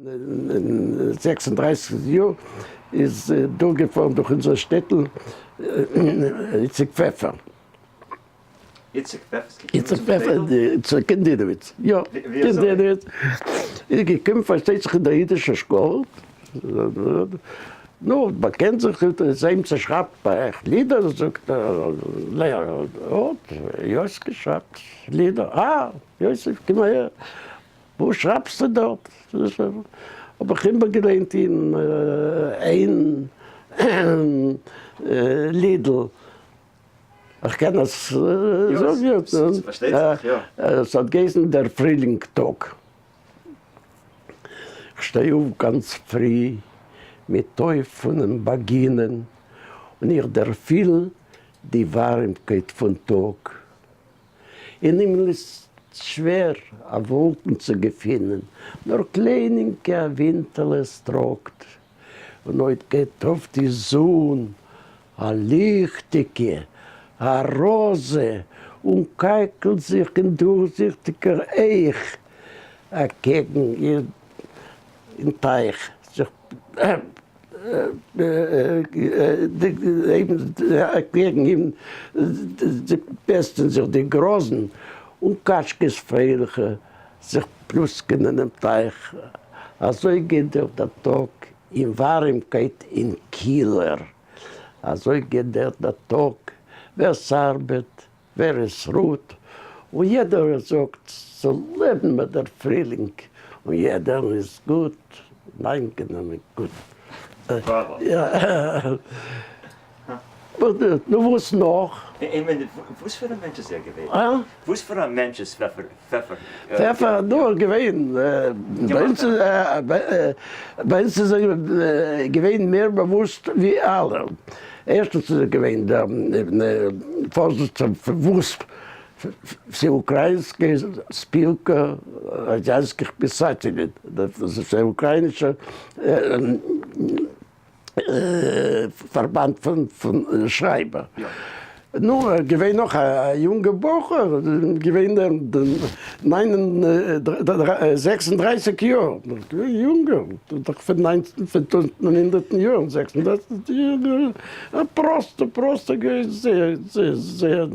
אין 36 יאר איז דורכגעפארן דורך אונזער שטעטל איציק פעפער. איציק פעפער איז געקומען צום איציק פעפער שטעטל? צו קינדידעוויץ, יא, קינדידעוויץ איז געקומען פארשטייט זיך אין דער אידישער שקאל, נו, באקענט זיך מיט אים צו שרייבט ביי אייך לידער, זאגט ער, לערער, אט, יוסקע שרייבט לידער, אה, יוסף קום אהער, וואס שרייבסטו דארט? האב איך איבערגעליינט אים איין לידל, איך קען עס זאגן? ס'פארשטייט זיך, יא. עס האט געהייסן דער פרילינג טאג. כ'שטיי אויף גאנץ פרי מיט טוי פונעם באגינען און איך דערפיל די ווארימקייט פון טאג. אין הימל איז שווער א וואלקן צו געפינען, נאר קליינינקע א ווינטעלע עס טראגט, און אויב גייט אויף די זון א ליכטיקע, א ראזע, און קייקלט זיך אין דורכזיכטיקער אייך אקעגן איר אין טייך זיך אקעגן אים פעסטן זיך די גראזן און קאטשקעס פרייליכע זיך פלוסקען אינעם טייך. אזוי גייט דורך דער טאג אין ווארימקייט אין קילער. אזוי גייט דורך דער טאג, ווער ס'ארבעט, ווער עס רוט, און יעדער זאגט זאל לעבן מיט דער פרילינג, און יעדער איז גוט און איינגענומען גוט. נו וואס נאך? וואס פאר א מענטש איז ער געווען? וואס פאר א מענטש איז פעפער? פעפער נאר געווען, ביי אונז איז ער געווען מער באוואוסט ווי אלע. ערשטנס איז ער געווען דער פארזיצער פון וואס всеукраинская спілка радянських писателей, всеукраїнська פארבאנד פון שרייבער. נו, ער איז געווען נאך א יונגע בחור, געווען 36 יאר, יונגער, דאך פון ניינצן פון טויזנט נײַן הונדערט יאר, 36 יאר, א פראסטע פראסטע געווען, זייער זייער זייער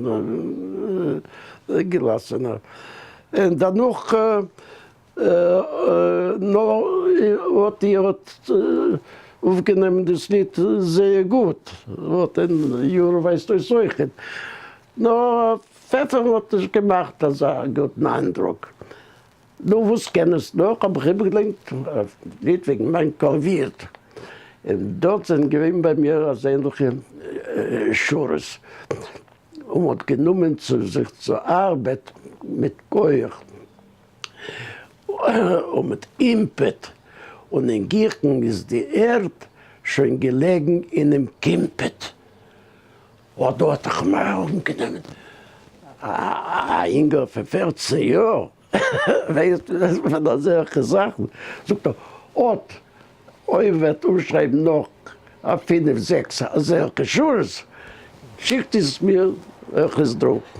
געלאסענער, און דערנאך נאר האט איר האט אויפגענומען דאס ליד זייער גוט, האט אין יאר ווייסט אויס אויכעט, נאר פעפער האט נישט געמאכט אזא גוטן איינדרוק. נו וואס קען עס נאך, האב איך איבערגעליינט א ליד וועגן מיין קארווירט, און דארט זענען געווען ביי מיר אזעלכע שורות, און מ'האט גענומען צו זיך צו ארבעט מיט כח. און מיט אימפּעט, און אין גיכן איז די ערד שוין געלעגן אינעם קימפּעט. אָט דאָ האָט זיך מיר אָנגענומען אַ יונגער פֿון 14 יאָר, ווייסט פֿון אַזעלכע זאַכן, זאָגט ער, אָט אויב וועט אָנשרײַבן נאָך אַ פֿינף-זעקס אַזעלכע שורות, שיקט עס מיר, וועל איך עס דרוקן.